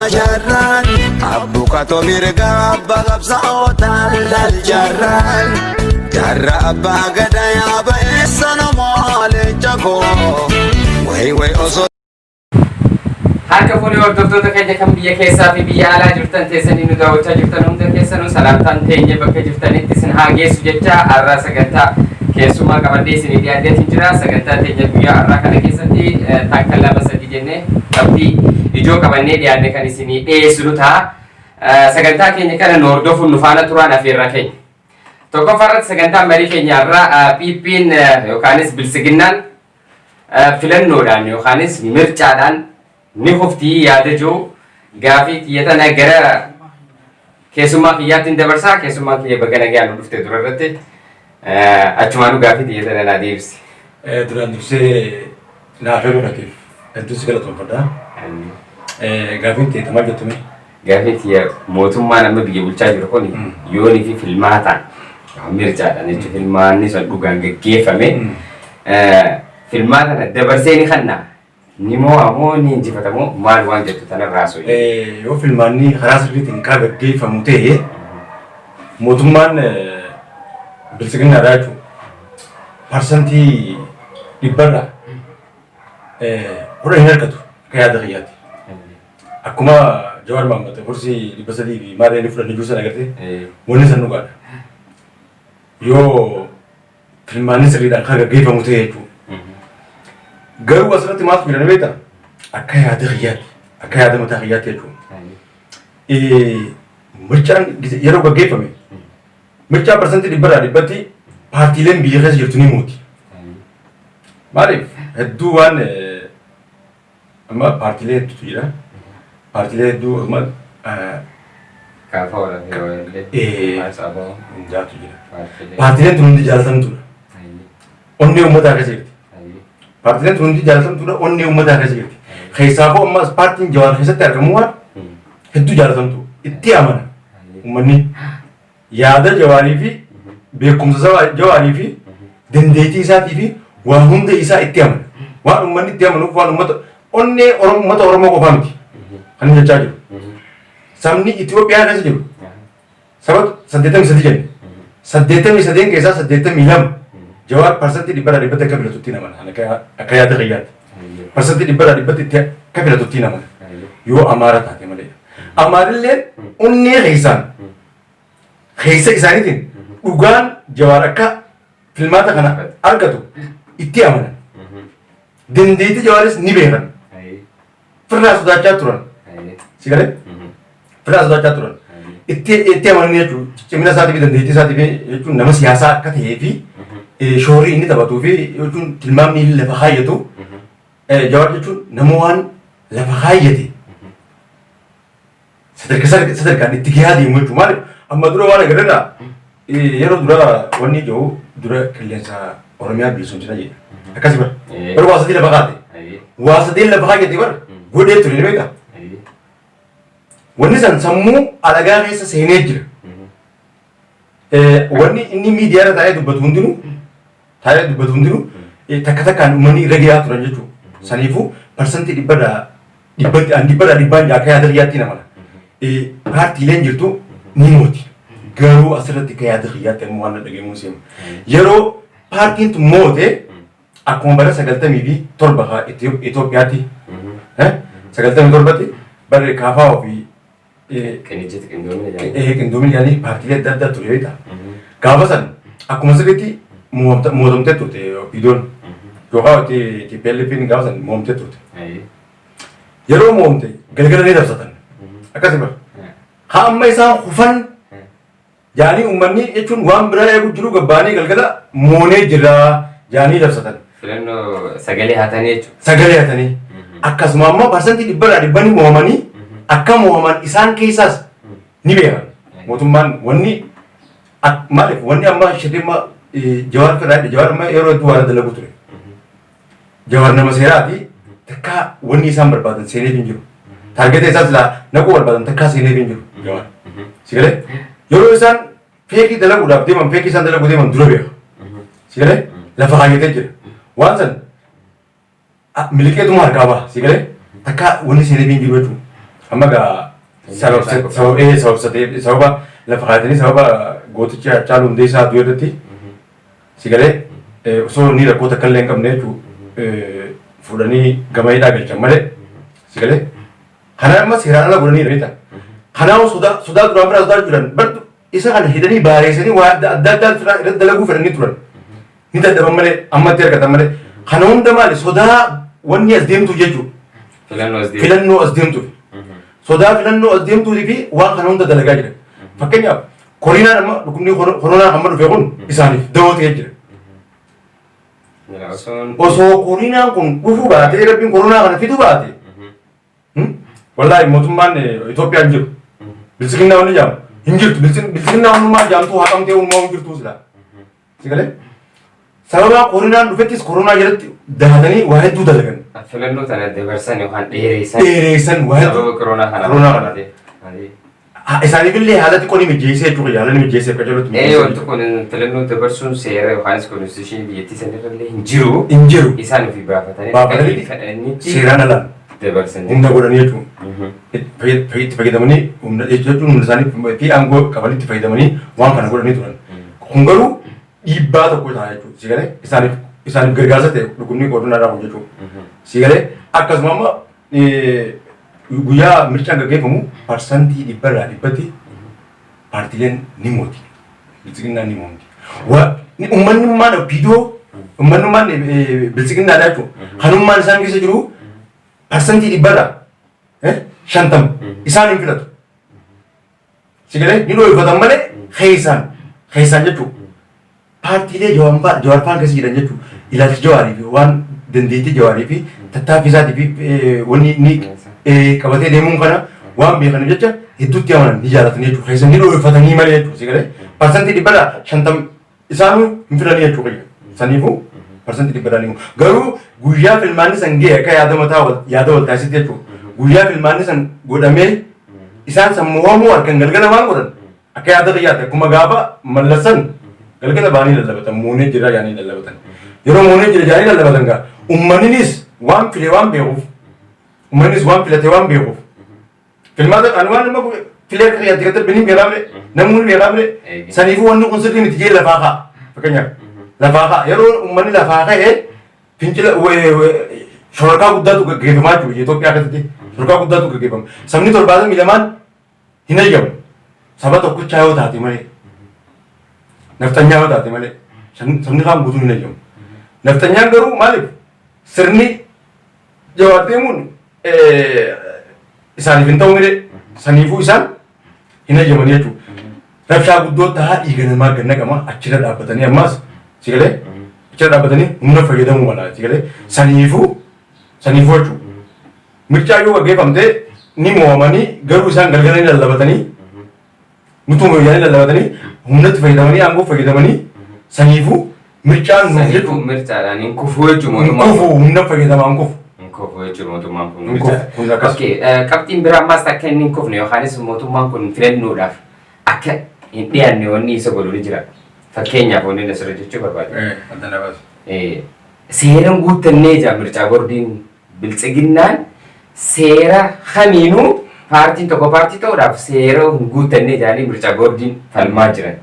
Jaarraan abbukatoo mirga abbaa qabsaa'otaan laal jaarraan jaarraa abbaa gadaa yaaba eessa namoo leenca koo wayi wayi osoo. Harka fuunee hordoftoota keenya kan biyya keessaa fi biyya alaa jirtan teessanii nu daawwachaa jirtan hunda keessanuu salaamtaan teenya bakka jirtanitti isin haa geessu jecha har'a sagantaa keessummaa qabadhee isinii dhiyaadheetiin jira. Sagantaa teenya guyyaa har'aa kana keessatti takka lama sadii jennee qabxii ijoo qabannee dhiyaanne kan isinii dhiyeessinu ta'a. Sagantaa keenya kana nu hordofuun nu faana turaan afeerraa keenya. Tokkoffaa irratti sagantaa marii keenya har'aa PP'n yookaanis bilsiginnaan filannoodhaan yookaanis mircaadhaan ni kuftii yaada jiru gaafii tiyya tana gara keessummaa kiyyaatti hin dabarsaa. Keessummaan kiyya baga nagaan nu dhufte. Dura irratti achumaanuu gaafii tiyya tana naa deebisi. Duraan dursee naaf yeroo dhageef hedduu si galatoomfadha. Gaafiin ta'e maal jettume? Gaafii tiyya mootummaan amma biyya bulchaa jiru kun yoonii fi filmaataan mircaadhaan jechuun filmaanni sun dhugaan gaggeeffame filmaata kana dabarsee ni kanna ni mo'amoo ni injifatamoo maal waan jettu tanarraa soyi. Yoo filmaanni karaa sirriitiin kaa gaggeeffamu ta'e mootummaan bilisiginnaadhaa jechuudha. 100% 10 hin argatu akka yaada kiyyaatti. Akkuma Jawaar Mohaammed kursii 300 fi maal inni fudhannee jiru sana agartee wanni san dhugaadha. Yoo filmaanni sirriidhaan kan gaggeeffamu ta'e jechuudha. Garuu asirratti maaltu jira ni beektaa? Akka yaada kiyyaatti, akka yaada mataa kiyyaatti jechuudha. Mircaan yeroo gaggeeffame mircaa 100% paartiileen biyya keessa jirtu ni mooti. Maaliif hedduu waan amma paartiilee hedduutu jira. Paartiilee hedduu amma Gaafa walii hundaatu jira. Paartiileen tun hundi jaalatamtuudha. Onnee uummataa keessa jirti. Paartiileen tun hundi jaalatamtuudha. Onnee uummataa keessa jirti. Keessaafuu ammas paartiin Jawaar keessatti argamu waan hedduu jaalatamtu. Itti amana uummanni. Yaada Jawaarii fi beekumsa Jawaarii fi dandeettii isaatii fi waa hunda isaa itti amana. Waan uummanni itti amanuuf waan uummata onnee uummata Oromoo qofaa miti kan inni jechaa jiru. Sabni Itoophiyaa keessa jiru saba 83 jenne. 83 keessaa 82 Jawaar 100% akka filatutti namana akka yaada kiyyaatti. 100% itti akka filatutti namana. Yoo Amaara taate malee. Amaarillee onnee keessaan keessa isaaniitiin dhugaan Jawaar akka filmaata kana argatu itti amanan. Dandeettii Jawaaris ni beekan. Firraa sodaachaa turan. Si galee? Firraa sodaachaa turan. Itti amananii jechuun cimina isaatii fi dandeettii isaatii fi jechuun nama siyaasaa akka ta'ee fi shoorri inni taphatuu fi jechuun tilmaamni inni lafa kaayyatu Jawaar jechuun nama waan lafa kaayyate sadarkaa sadarkaan itti gahaa deemu jechuudha. Maaliif amma dura waan agarreerraa yeroo dura wanni jiru dura qilleensa Oromiyaa bilisoomsina jedha. Akkasi bara. Bara waa sadii lafa kaate. Waa sadii lafa kaayyate bara godhee ture ni beekaa. Wanni san sammuu alagaa keessa seenee jira. Wanni inni miidiyaa irra taa'ee dubbatu hundinuu taa'ee dubbatu hundinuu takka takkaan uummanni irra gahaa turan jechuudha. Saniifuu 100% an dhibbarraa dhibbaan akka yaada kiyyaatti namana. Paartiileen jirtu ni mooti. Garuu asirratti akka yaada kiyyaatti ammoo waan dhagahamuu seema. Yeroo paartiin tun moote akkuma bara 97 Itoophiyaatti 97tti barri kaafaa ofii Qinijjitti qindoomina jedhanii. Qindoomina jedhanii paartiilee adda addaa ture beektaa. Gaafa san akkuma sirriitti mootamtee turte OPDOn yookaan TPLF'n gaafa san moomtee turte. Yeroo moomte galgala ni dabsatan. Akkasii bara. Haa amma isaan kufan jaanii uummanni jechuun waan biraa eegu jiru gabbaanii galgala moonee jira jaanii labsatan. Filannoo sagalee hatanii jechuudha. Sagalee hatanii. Akkasuma ammoo 100% mo'amanii akka mo'aman isaan keessaas ni beekan. Mootummaan wanni maaliif wanni amma shirrimma Jawaar firraa Jawaar amma yeroo hedduu waan dalagu ture. Jawaar nama seeraati takkaa wanni isaan barbaadan seeneef hin jiru. Target isaa silaa naquu barbaadan takkaa seeneef hin jiru Jawaar. Si galee? Yeroo isaan fake dalaguudhaaf deeman fake isaan dalaguu deeman dura beeka. Si galee? Lafa kaayyatee jira. Waan san miliqeetuma harkaa baha. Si galee? Takkaa wanni seeneef hin jiru jechuudha. Amma gaa sababsatee sababa lafa kaayatanii sababa gooticha Haacaaluu Hundeessaa du'e irratti si galee osoo inni rakkoo takka illee hin qabne jechuudha fuudhanii gama hidhaa galchan malee si galee. Kana amma seeraan ala godhanii beektaa. Kanaaf sodaa duraan biraa sodaa jiran bar isa kana hidhanii baareessanii waa adda addaa irratti dalaguu fedhanii turan. Ni dadhaban malee ammatti argatan malee. Kana hunda maali sodaa wanni as deemtu jechuudha. Filannoo as deemu. Filannoo as deemtuuf. Sodaa filannoo as deemtuutii fi waan kana hunda dalagaa jiran. Fakkeenyaaf koronaan amma dhukkubni koronaa amma dhufe kun isaaniif dawoo ta'ee jira. Osoo koronaan kun dhufuu baatee rabbiin koronaa kana fiduu baate wallaahi mootummaan Itoophiyaa hin jiru. Biltsiginnaa wanni jaamu hin jirtu. Biltsiginnaa wanummaa jaamtuu haqamtee uumaa hin jirtu silaa. Si galee? Sababa koronaan dhufettis koronaa jalatti dahatanii waa hedduu dalagan. Filannoo tana dabarsan yookaan dheeressan. Dheeressan waa hedduu. Sababa koronaa kana. Koronaa kana. Isaaniifillee haala xiqqoo ni mijeessee jechuudha. Haala ni mijeessee akka jirutti Ee mijeessee. wanti kun filannoo dabarsuun seera yookaanis konstituushinii biyyattii sanirrallee hin jiru. Hin jiru. Isaan ofii baafatanii Baafatanii akka fedhanitti seeraan alaan dabarsan. humna godhanii jechuudha. Itti fayyadamanii humna jechuun humna isaanii fi aangoo qabanitti itti fayyadamanii waan kana godhanii turan. Kun garuu dhiibbaa tokko ta'a jechuudha. Si galee isaaniif gargaarsa ta'e dhukkubni kooronaadhaa kun jechuudha. Si galee akkasuma amma guyyaa mircaan gaggeeffamu 100% paartiileen ni mooti. Biltsiginnaan ni mooti. Uummanni viidiyoo uummanni biltsiginnaadha jechuudha. Kanummaan isaan keessa jiru 50% isaan hin filatu. Si galee ni dhooyfatan malee keessaan jechuudha. Paartiilee Jawaar faan keessa jiran jechuudha. Ilaalcha Jawaarii fi waan dandeettii Jawaarii fi tattaaffii isaatii fi wanni inni qabatee deemuun kana waan beekaniif jecha hedduutti amanan ni jaalatan jechuudha. Keessan ni dhooyfatanii malee jechuudha. Si galee 50% isaanuu hin filanii jechuudha. Saniifuu 100% ni garuu guyyaa filmaanni san ga'e akka yaada mataa yaada wal taasisti jechuudha. Guyyaa filmaanni san godhamee isaan san mo'amuu harkan galgala waan godhan akka yaada kiyyaatti akkuma gaafa mallassan galgala ba'anii lallabatan muunee jira jaanii lallabatan. Yeroo muunee jira jaanii lallabatan gaa uummanninis waan file waan beekuuf uummannis waan filate waan beekuuf filmaata ani waan nama filee akka kiyyaatti gadi darbanii beekaa mire namni beekaa mire saniifuu wanni kun sirrii miti jee lafaa ka'a fakkeenyaaf lafaa ka'a yeroo uummanni lafaa ka'e fincila shororkaa guddaatu gaggeeffamaa jiru Itoophiyaa keessatti shororkaa guddaatu gaggeeffama sabni 72 hin eeyyamu saba tokkichaa yoo taate malee nafxanyaa yoo taate malee sabni kaan guutuun hin eeyyamu nafxanyaan garuu maaliif sirni Jawaar deemuun isaaniif hin ta'u malee saniifuu isaan hin eeyyamanii jechuudha. Rabshaa guddoo tahaa dhiiga namaa gad naqama achirra dhaabbatanii ammaas si galee achirra dhaabbatanii humna fayyadamuu mala si galee saniifuu jechuudha. Mircaa yoo gaggeeffamte ni mo'amanii garuu isaan galgala ni lallabatanii nutu mooyyanii lallabatanii humnatti fayyadamanii aangoo fayyadamanii saniifuu mircaan nuuf Saniifuu jechuudha. mircaadhaan hin kufuu jechuudha Hin mootummaan. kufu humna fayyadamaa hin kufu. Hin kufu jechuudha mootummaan kun. Hin kufu kun akkas. Okay, qabxiin biraa ammaas akka inni hin kufne yookaanis mootummaan kun filannoodhaaf akka hin dhiyaanne wanni isa godhu ni jira. Fakkeenyaaf wanni inni asirra jechuu barbaade. Adda na baase. Seeran guuttannee jira mircaa boordiin biltsiginnaan seera kamiinuu paartiin tokko paartii ta'uudhaaf seera hin guuttannee jedhanii mircaa boordiin falmaa jiran.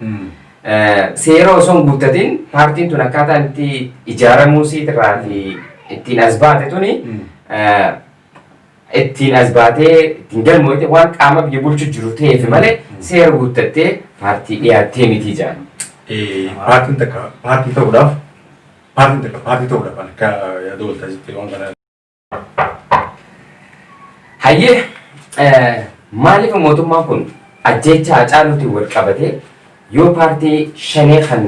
Seera osoo hin guuttatin paartiin tun akkaataan itti ijaaramuu siitirraa fi ittiin as baate tuni ittiin as baatee ittiin galmooyte waan qaama biyya bulchu jiru ta'eef malee seera guuttattee paartii dhiyaattee miti jedhan. Paartiin takka paartii ta'uudhaaf paartiin takka paartii ta'uudhaaf akka yaada wal taasifte waan kana. Hayyee maaliif mootummaan kun ajjeechaa Haacaaluutiin wal qabatee yoo paartii shanee kan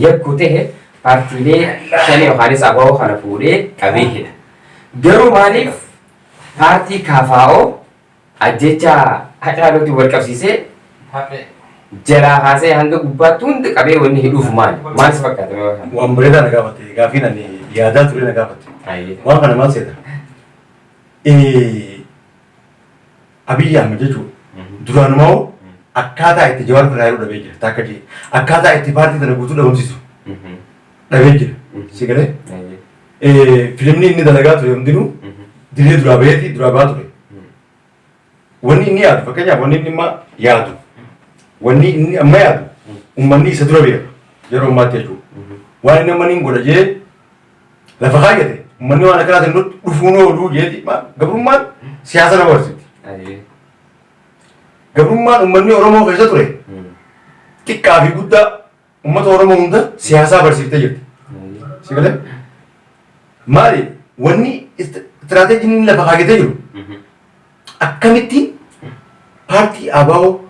yakku ta'e paartiilee shanee yookaanis ABO kana fuudhee qabee hidha. Garuu maaliif paartii KFO ajjeechaa Haacaaluutiin wal qabsiisee jalaa kaasee hanga gubbaatti hundi qabee wanni hidhuuf maali? Maal si fakkaata? Waan bareedaa na gaafatte gaafiin ani yaadaa ture na gaafatte. Waan kana maal seeta? Abiyyi Ahmed jechuudha. Duraanumaa akkaataa itti Jawaar Firraa yeroo dhabee jira. Takka jee. Akkaataa itti paartii tana guutuu dhabamsiisu dhabee jira. Si galee? Filimni inni dalagaa ture hundinuu dirree duraa baheeti duraa bahaa ture. Wanni inni yaadu, fakkeenyaaf, wanni inni amma yaadu, wanni inni amma yaadu uummanni isa dura beeka yeroo ammaatti jechuudha. Waan inni amma ni godha jee lafa kaayyate, uummanni waan akkanaatiin nutti dhufuun ooluu jeeti. Gabrummaan siyaasa nama barsiifti. Gabrummaan uummanni Oromoo keessa ture xiqqaa fi guddaa uummata Oromoo hunda siyaasaa barsiiftee jirti. Si galee? Maali, wanni istiraateejiin inni lafa kaayyatee jiru akkamitti paartii ABO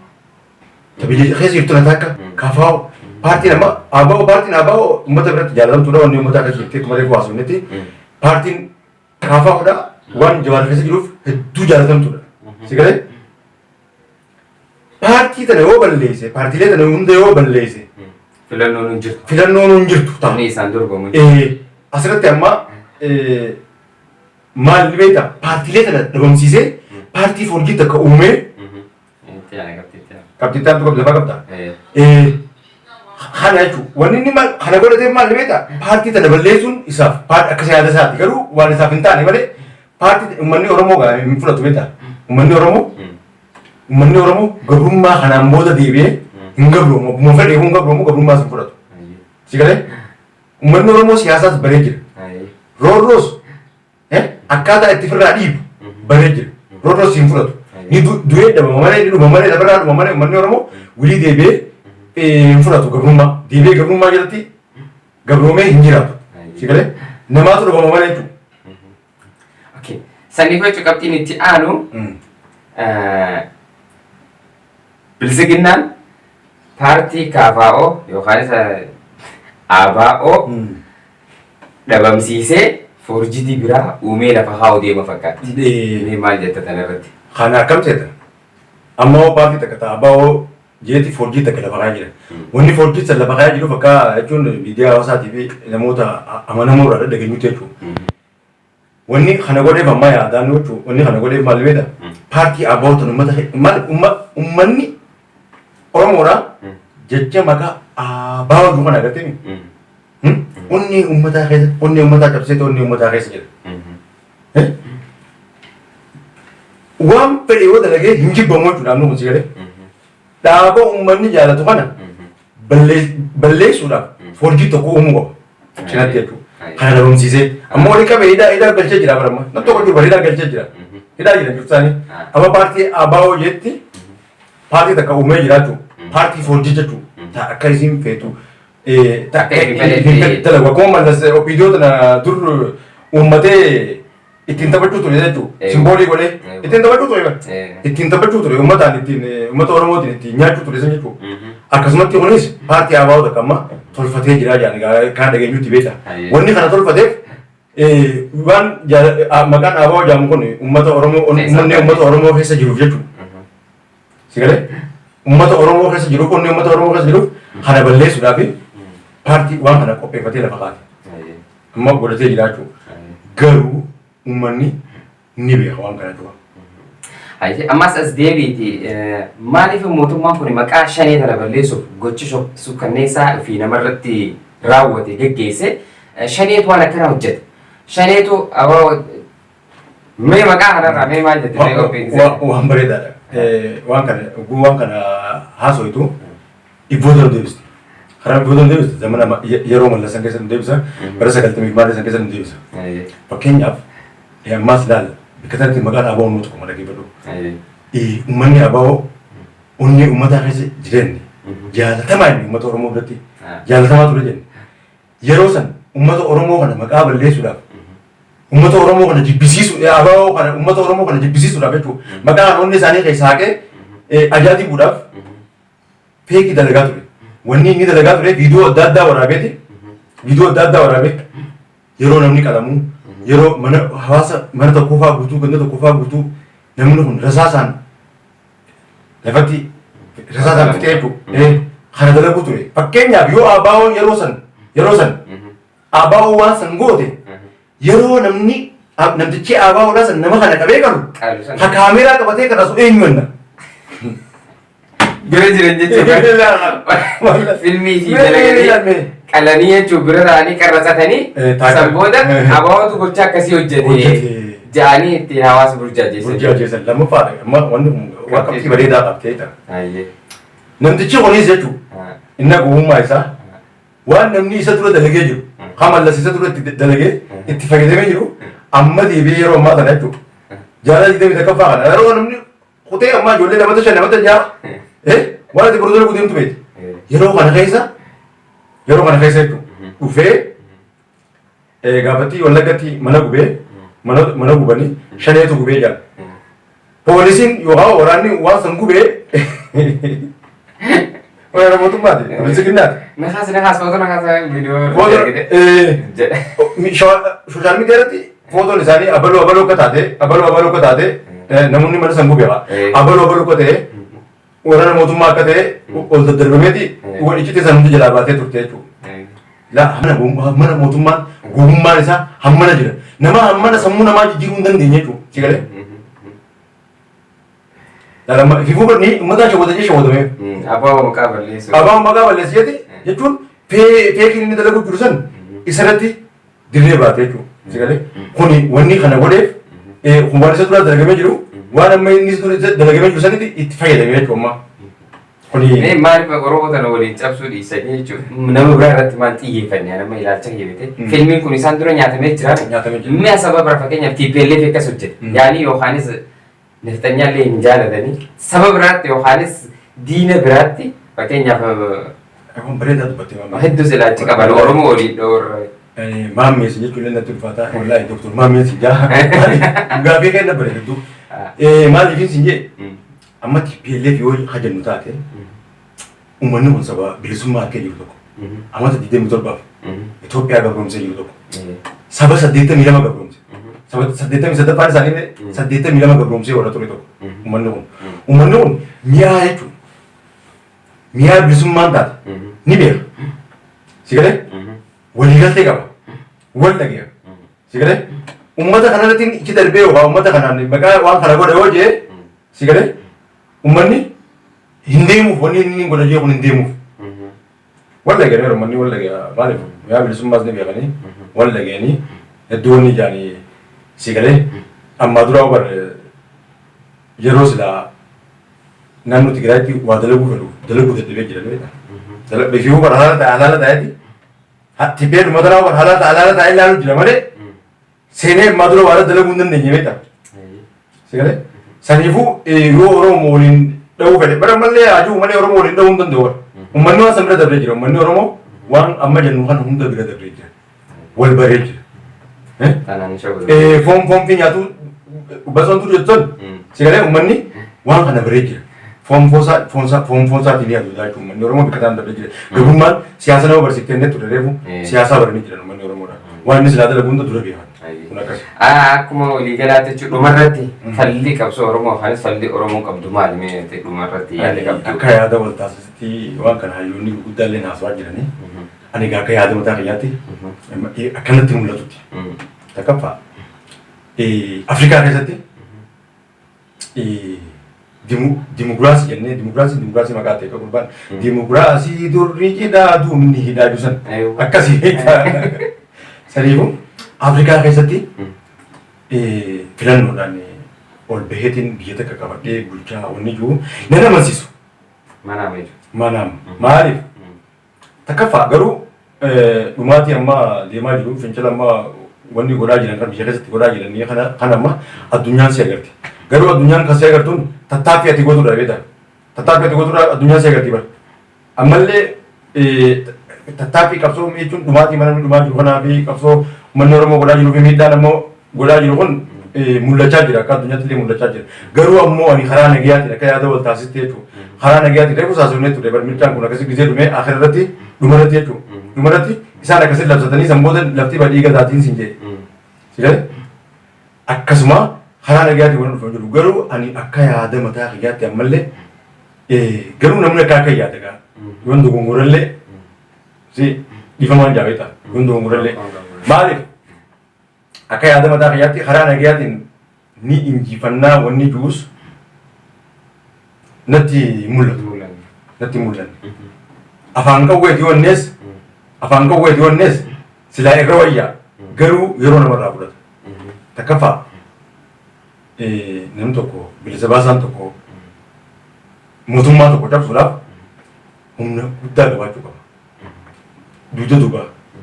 ta biyya keessa jirtu na takka KFO, paartiin amma ABO, paartiin ABO uummata biratti jaalatamtuudha, wanni uummata akka jirti akkuma reefu haasofnetti, paartiin KFOdha waan Jawaar keessa jiruuf hedduu jaalatamtuudha. Si galee? Paartii tana yoo balleesse, paartiilee tana hunda yoo balleesse, Filannoon hin jirtu. Filannoon hin jirtu ta'a. Inni isaan dorgomu. Hin Asirratti amma maal ni beektaa, paartiilee tana dhabamsiisee paartii forjii takka uumee Itti aana, qabxii itti aana. Qabxii itti aantu qabdi, lafaa qabda. Kana jechuun wanni inni maal kana godhatee, maal ni beektaa, paartii tana balleessuun isaaf paartii akka yaada isaati, garuu waan isaaf hin taane malee paartii uummanni Oromoo gaa hin fudhatu, beektaa. Uummanni Oromoo gabrummaa kanaan booda deebi'ee hin gabroomu, akkuma fedhe hin gabroomu, gabrummaas hin fudhatu. Si galee? Uummanni Oromoo siyaasaas baree jira. Roorroos akkaataa itti firraa dhiibu baree jira. Roorroos hin fudhatu. Ni du'ee dhabama malee, ni dhuma malee, lafarraa dhuma malee, uummanni Oromoo wilii deebi'ee hin fudhatu gabrummaa. Deebi'ee gabrummaa jalatti gabroomee hin jiraatu. Si galee? Namaatu dhabama malee jechuudha. Okay. Saniif jechuun qabxiin itti aanu, Bilisiginnaan paartii KFO yookaan isa ABO dhabamsiisee forjitii biraa uumee lafa kaa'u deema fakkaatti. Mee maal jetta tana irratti? Kana akkam seeta? Amma hoo paartii takka ta'a ABO jeeti forjii takka lafa kaa'aa jira. Wanni forjii san lafa kaa'aa jiruuf akka jechuun miidiyaa hawaasaatii fi namoota amanamoo irraa dhageenyutti jechuudha. Wanni kana godheef amma yaadaan jechuudha. Wanni kana godheef maal beektaa? Paartii ABO tan uummata maal uummanni Oromoodhaa jecha maqaa ABO jiru kana agartee, onnee uummataa keessa, onnee uummataa cabsee onnee uummataa keessa jira. Waan fedhe yoo dalagee hin jibbamu jechuudha namni kun, si galee. Dhaaba uummanni jaalatu kana balleessuudhaaf forjii tokko uumuu qaba. Cinatti jechuudha. Kana dhabamsiisee. Amma walii qabee hidhaa hidhaa galchee jira bara amma. Namni tokko jiru hidhaa galchee jira. Hidhaa jira jirsaanii. Amma paartii ABO jetti paartii takka uumee jira jechuudha. Paartii forjii jechuudha. Ta akka isin feetu. Akka isin fedhetti. Dalagu akkuma Mallas OPDO tana dur uummatee ittiin taphachuu ture jechuudha. Simboolii godhee ittiin taphachuu ture. Ittiin taphachuu ture, uummataan ittiin, uummata Oromootiin ittiin nyaachuu ture san jechuudha. Akkasumatti kunis paartii ABO takka amma tolfatee jira jedhan kan dhageenyutti beekta. Wanni kana tolfateef waan maqaan ABO jedhamu kun uummata Oromoo, uummanni uummata Oromoo keessa jiruuf jechuudha. Si galee? Uummata Oromoo keessa jiruuf, onnee uummata Oromoo keessa jiruuf kana balleessuudhaaf paartii waan kana qopheeffatee lafa kaa'ate. Amma godhatee jira jechuudha. Garuu uummanni ni beeka waan kana dura. Ammas as deebiiti, maaliif mootummaan kun maqaa shanee tana balleessuuf gochi suukkanneessaa fi namarratti raawwate geggeesse? Shaneetu waan akkana hojjete. Shaneetu mee maqaa kanarraa mee maal jette, mee qophiin? Waan bareedaadha. Waan kana waan kana haasoitu dhibboota nu deebiste. Karaa dhibboota nu deebiste, zamana yeroo Mallasan keessa nu deebisa, bara 90 maal san keessa nu deebisa. Fakkeenyaaf ammaas ilaala, bakka sanatti maqaan ABO nu tokko dhaggeeffadhu. Uummanni ABO onnee uummataa keessa jireenye jaalatamaa, inni uummata Oromoo biratti jaalatamaa ture jenne. Yeroo san uummata Oromoo kana maqaa balleessuudhaaf, uummata Oromoo kana jibbisiisu, ABO kana uummata Oromoo kana jibbisiisuudhaaf jechuudha. Maqaa kan onnee isaanii keessaa haqee ajaa dibuudhaaf fake dalagaa ture. Wanni inni dalagaa ture viidiyoo adda addaa waraabeeti. Viidiyoo adda addaa waraabee yeroo namni qalamu, yeroo mana hawaasa mana tokkoffaa guutuu, ganda tokkoffaa guutuu namni kun rasaasaan lafatti rasaasaan fixee jechuudha. Kana dalaguu ture. Fakkeenyaaf yoo ABO'n yeroo san ABO waan san goote, yeroo namni namtichi ABOdhaa san nama kana qabee qalu, ha kaameeraa qabatee kana sun eenyu enna? Bira jiran jechuudha. Filmii fi dalaganii qalanii jechuun bira ta'anii qarratsatanii san booda ABOtu gocha akkasii hojjete. Ja'anii ittiin hawaasa burjaajeessan. Burjaajeessan lammaffaadha. Amma wanni kun waan qabxii bareedaa qabtee jira. Ayyee. Namtichi kunis jechuudha. Inni gowwummaa isaa waan namni isa dura dalagee jiru, kan Mallas isa dura itti dalagee itti fayyadamee jiru, amma deebi'ee yeroo ammaa kana jechuudha. Jaarraa 21ffaa kana yeroo namni kutee ammaa ijoollee namata shan namata ja'a waan ati boru dalaguu deemtu beekti. Yeroo kana keessa jechuudha dhufee gaafatti Wallaggatti mana gubee, mana gubanii shaneetu gubee jira. Poolisiin yookaan waraanni waan san gubee waraana mootummaati. Bilisiginnaati. Nakaas nakaas footoo nakaas viidiyoo Footoo jedhe. Social media irratti footoon isaanii abaluu abaluu akka taate, abaluu abaluu akka taate, namoonni mana san gubee abaluu abaluu akka ta'e, waraana mootummaa akka ta'e ol daddarbameeti iccitii san hundi jalaa baatee turte jechuudha. Laa, hammana mootummaan gowwummaan isaa hammana jira. Nama hammana sammuu namaa jijjiiruu hin dandeenye jechuudha. Si galee? Lama ififuu ni uummataan shawwata jee shawwatamee. Abbaa maqaa balleessu. Abbaan maqaa balleessi jetti jechuun feekiin inni dalagu jiru san isarratti dirree baate jechuudha. Si galee? Kuni wanni kana godheef kun waan isa dura dalagamee jiru, waan amma inni isa dura dalagamee jiru sanitti itti fayyadamee jechuudha amma. Kuni Mee maaliif Oromoo tana waliin cabsuu dhiisanii jechuudha. Nama biraa irratti maal xiyyeeffanne nama ilaalcha keewwate. Filmiin kun isaan dura nyaatamee jira. Nyaatamee jira. Mi'a saba bira fakkeenyaaf TPLF akkas hojjete. Yaani yookaanis nafxanyaallee hin jaalatanii saba biraatti yookaanis diina biraatti fakkeenyaaf Waan bareedaa dubbattee maamee. Hedduus ilaalchi qaban Oromoo waliin dhoorre. Maammeesi jechuun illee natti ulfaata. Wallaahi Doktor Maammeesi jaa. Gaaffii kenna bareedduu. Maaliif isin jee amma TPLF yoo hajannu taate, uummanni kun saba bilisummaa harkee jiru tokko. Amata 27f Itoophiyaa gabroomsee jiru tokko. Saba 82 gabroomse. Saba 83ffaan isaanii 82 gabroomsee warra ture tokko. Uummanni kun. Uummanni kun mi'aa jechuudha. Mi'aa bilisummaan taate ni beeka. Si galee? Waliigaltee qaba. Wal dhageera. Si galee? Uummata kanarratti ichi darbee yookaan uummata kanaan maqaa waan kana godha yoo jee, si galee? Uummanni hin deemuuf, wanni inni godha jee kun hin deemuuf. Wal dhageera, uummanni wal dhageera. Maaliif mi'aa bilisummaas ni beekanii wal dhageanii hedduu wanni ijaanii, si galee, ammaa duraa bar yeroo silaa naannoo Tigraayitti waa dalaguu fedhu dalaguu dadhabee jira beektaa. Bifii bar halaala ta'e halaala ta'eeti. Tibbee uummata naa bar halaala ta'e halaala ta'e ilaaluu jira malee seenee ammaa dura waa dalaguu hin dandeenye beektaa. Si galee? Saniifuu yoo Oromoo waliin dha'uu fedhe bara mallee haajuu malee Oromoo waliin dha'uu hin danda'u bara. Uummanni waan san bira darbee jira. Uummanni Oromoo waan amma jennu kana hunda bira darbee jira. Wal baree jira. Tanaan shawwatu. Foon foon fi nyaatu basoon turu jettan, si galee, uummanni waan kana baree jira. Foon foonsaa foonsaa foon foonsaatiin ni aduudaa jechuudha. Uummanni Oromoo bikka ta'an darbee jira. Gabrummaan siyaasa nama barsiiftee inni ture reefu siyaasaa baranii jiran uummanni Oromoodha. Waan inni silaa dalagu hunda dura beekan. Kun akkas. Akkuma waliigalaatti jechuudha, dhumarratti falli qabsoo Oromoo afaanis falli Oromoo qabdu maali mee dhumarratti yaada qabdu? Akka yaada wal taasisutti waan kana hayyoonni gurguddaa illee haasawaa jiranii. Ani egaa akka yaada mataa kiyyaatti akkanatti mul'atutti. Takkaffaa, Afrikaa keessatti dimokiraasii jennee dimokiraasii maqaa ta'e gurbaan dimokiraasii durri cidhaa duumni hidhaa jiru akkasii. Saniifuu Afrikaa keessatti filannoodhaan ol baheetiin biyya takka qabadhee bulchaa wanni jiru nan amansiisu. Manaama jechuudha. Manaama. Maaliif? Takkaffaa garuu dhumaatii amma deemaa jiru, fincila amma wanni godhaa jiran kan biyya keessatti godhaa jiran kana kan amma addunyaan si agarti. Garuu addunyaan kan si agartuun tattaaffii ati gootuudha beektaa. Tattaaffii ati gootuudha addunyaan si agarti bara. Ammallee tattaaffii qabsoo jechuun dhumaatii mana dhumaa jiru kanaa fi qabsoo uummanni Oromoo godhaa jiruu fi miidhaan ammoo godhaa jiru kun mul'achaa jira, akka addunyaatti illee mul'achaa jira. Garuu ammoo ani karaa nagayaatiin akka yaada wal taasiste jechuudha. Karaa nagayaatiin reefu saasofnee ture bar mircaan kun akkasii gisee dhumee akhira irratti dhumarratti jechuudha. Dhumarratti isaan akkasii labsatanii san booda lafti badii gataatiin sin jedhe. Si galee? Akkasuma karaa nagayaatiin waan dhufaa jiru. Garuu ani akka yaada mataa kiyyaatti ammallee garuu namni akka akka yaada gaa. Yoon dogongorallee si dhiifamaan jaabeeta. Yoon dogongorallee. Maaliif? Akka yaada mataa kiyyaatti karaa nagayaatiin ni injifannaa wanni jiruus natti mul'atu. Natti mul'anne. Afaan qawweeti wannees afaan qawweeti wannees silaa irra wayyaa, garuu yeroo namarraa fudhata. Takkaffaa Namni tokko, bilisa baasaan tokko, mootummaa tokko cabsuudhaaf humna guddaa qabaachuu qaba. Dugda duuba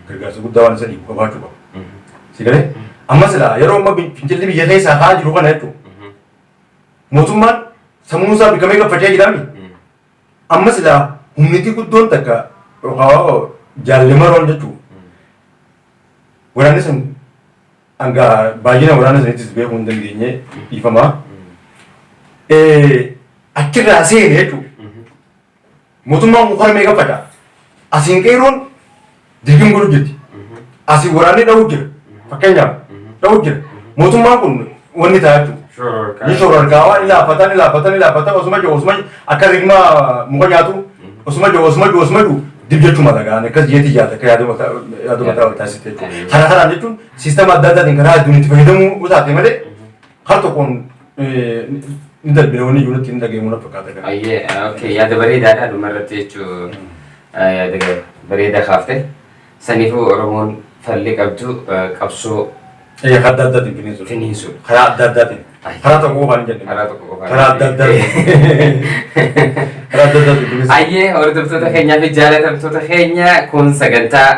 gargaarsa guddaa waan isa dhiibu qabaachuu qaba. Si galee? Amma silaa yeroo amma fincilli biyya keessaa ka'aa jiru kana jechuudha. Mootummaan sammuun isaa bikamee gaffachaa jiraami. Amma silaa humniti guddoon takka yookaan jaallemaroon jechuudha. Waraanni sun hanga baay'ina waraana saniitis beekuu hin dandeenye, dhiifamaa. Achirraa seene jechuudha. Mootummaan kun kara meeqa faca'a? Asiin qeerroon dirqin godhu jirti. Asiin waraanni dha'u jira. Fakkeenyaaf dha'u jira. Mootummaan kun wanni ta'a jechuudha. Ni shororkaawaa, ni laaffata, ni laaffata, ni laaffata, osuma jiru osuma akka rigmaa muka nyaatu, osuma jiru osuma jiru osuma jiru dib jechuu mala gaan akkas jeetii yaada akka yaada mataa yaada mataa wal taasiste jechuudha. Karaa karaan jechuun siistama adda addaatiin karaa hedduun itti fayyadamuu taate malee har tokkoon ni darbine wanni jiru natti hin dhagahamu na fakkaata kana. Ayyee, okay, yaada bareedaadha dhumarratti jechuu, yaada bareedaa kaafte. Saniifuu Oromoon falli qabdu qabsoo Karaa adda addaatiin finiinsuudha. Finiinsuudha. Karaa adda addaatiin. Karaa tokko qofaan hin jenne. Karaa tokko qofaan. Karaa adda addaatiin. Karaa adda addaatiin finiinsuudha. Ayyee, hordoftoota keenyaa fi jaalatamtoota keenya, kun sagantaa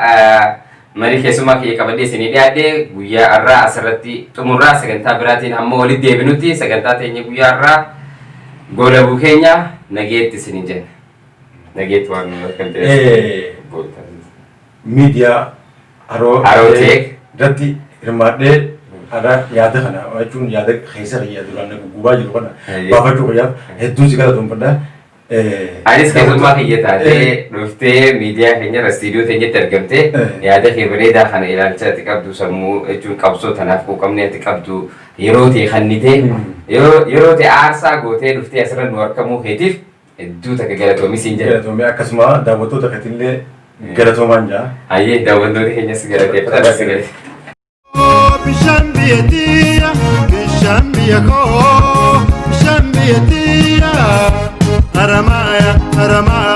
marii keessummaa kiyya qabadhee isinii dhiyaadhe guyyaa har'aa asirratti xumurraa. Sagantaa biraatiin hamma walitti deebinutti sagantaa teenya guyyaa har'aa goolabuu keenya nageetti isiniin jenna. Nageetti waan nu kan ta'e. Miidiyaa Haroo Haroo Tech irratti hirmaadhee har'a yaada kana jechuun yaada keessa kiyya duraan na guggubaa jiru kana baafachuu kiyyaaf hedduun si galatoomfadha. Anis keessummaa kiyya taatee dhuftee miidiyaa keenya irra istiidiyoo teenyatti argamtee yaada kee bareedaa kana, ilaalcha ati qabdu, sammuu jechuun qabsoo tanaaf quuqamni ati qabdu, yeroo ta'e kannitee, yeroo ta'e aarsaa gootee dhuftee asirra nu argamuu keetiif hedduu takka galatoomi siin jedha. Galatoomii, akkasuma daawwattoota keetillee galatoomaan jaa. Ayyee, daawwattoota keenyas galateeffatan as galate. Bishaan biyya tiyya, bishaan biyya koo, bishaan biyya tiyya, haramaaya, haramaaya.